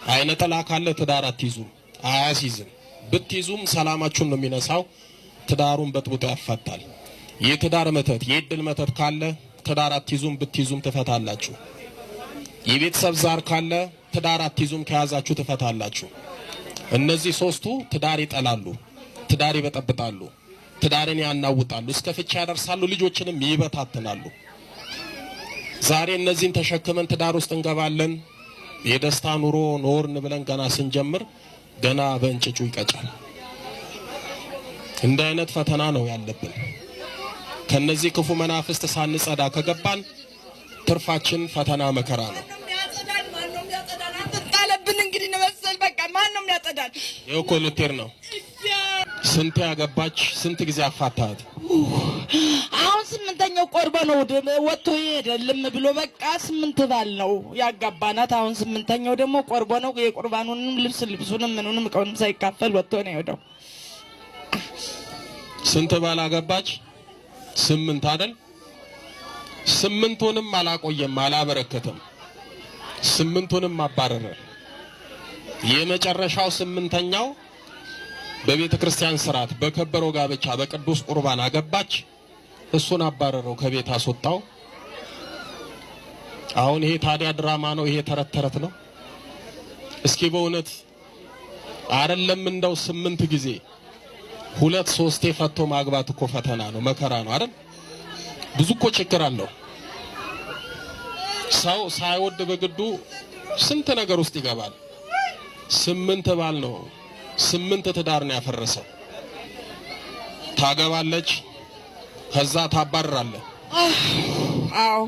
አይነ ጥላ ካለ ትዳር አትይዙም፣ አያስይዝም። ብትይዙም ሰላማችሁን ነው የሚነሳው። ትዳሩን በጥብጦ ያፋታል። የትዳር መተት፣ የእድል መተት ካለ ትዳር አትይዙም፣ ብትይዙም ትፈታላችሁ። የቤተሰብ ዛር ካለ ትዳር አትይዙም፣ ከያዛችሁ ትፈታላችሁ። እነዚህ ሶስቱ ትዳር ይጠላሉ፣ ትዳር ይበጠብጣሉ፣ ትዳርን ያናውጣሉ፣ እስከ ፍቺ ያደርሳሉ፣ ልጆችንም ይበታትናሉ። ዛሬ እነዚህን ተሸክመን ትዳር ውስጥ እንገባለን። የደስታ ኑሮ ኖርን ብለን ገና ስንጀምር ገና በእንጭጩ ይቀጫል። እንዲህ አይነት ፈተና ነው ያለብን። ከነዚህ ክፉ መናፍስት ሳንጸዳ ከገባን ትርፋችን ፈተና መከራ ነው። ጣለብን እንግዲህ ነው መሰል። በቃ ማን ነው የሚያጸዳን? ይኸው እኮ ልትሄድ ነው። ስንት ያገባች ስንት ጊዜ አፋታት? አሁን ስምንተኛው ቆርበ ነው ወጥቶ ይሄደልም ብሎ በቃ 8 ባል ነው ያጋባናት። አሁን 8ኛው ደግሞ ቆርቦ ነው። የቁርባኑንም ልብስ ልብሱንም ምኑንም እቃውንም ሳይካፈል ወጥቶ ነው የሄደው። ስንት ባል አገባች? 8 አይደል? 8ቱንም አላቆየም፣ አላበረከተም። 8ቱንም አባረረ። የመጨረሻው 8ኛው በቤተ ክርስቲያን ስርዓት በከበረው ጋብቻ በቅዱስ ቁርባን አገባች። እሱን አባረረው፣ ከቤት አስወጣው። አሁን ይሄ ታዲያ ድራማ ነው? ይሄ ተረት ተረት ነው? እስኪ በእውነት አይደለም እንደው 8 ጊዜ 2 3 ፈቶ ማግባት እኮ ፈተና ነው፣ መከራ ነው አይደል? ብዙ እኮ ችግር አለው። ሰው ሳይወድ በግዱ ስንት ነገር ውስጥ ይገባል። 8 ባል ነው፣ 8 ትዳር ነው ያፈረሰው። ታገባለች፣ ከዛ ታባርራለህ። አዎ።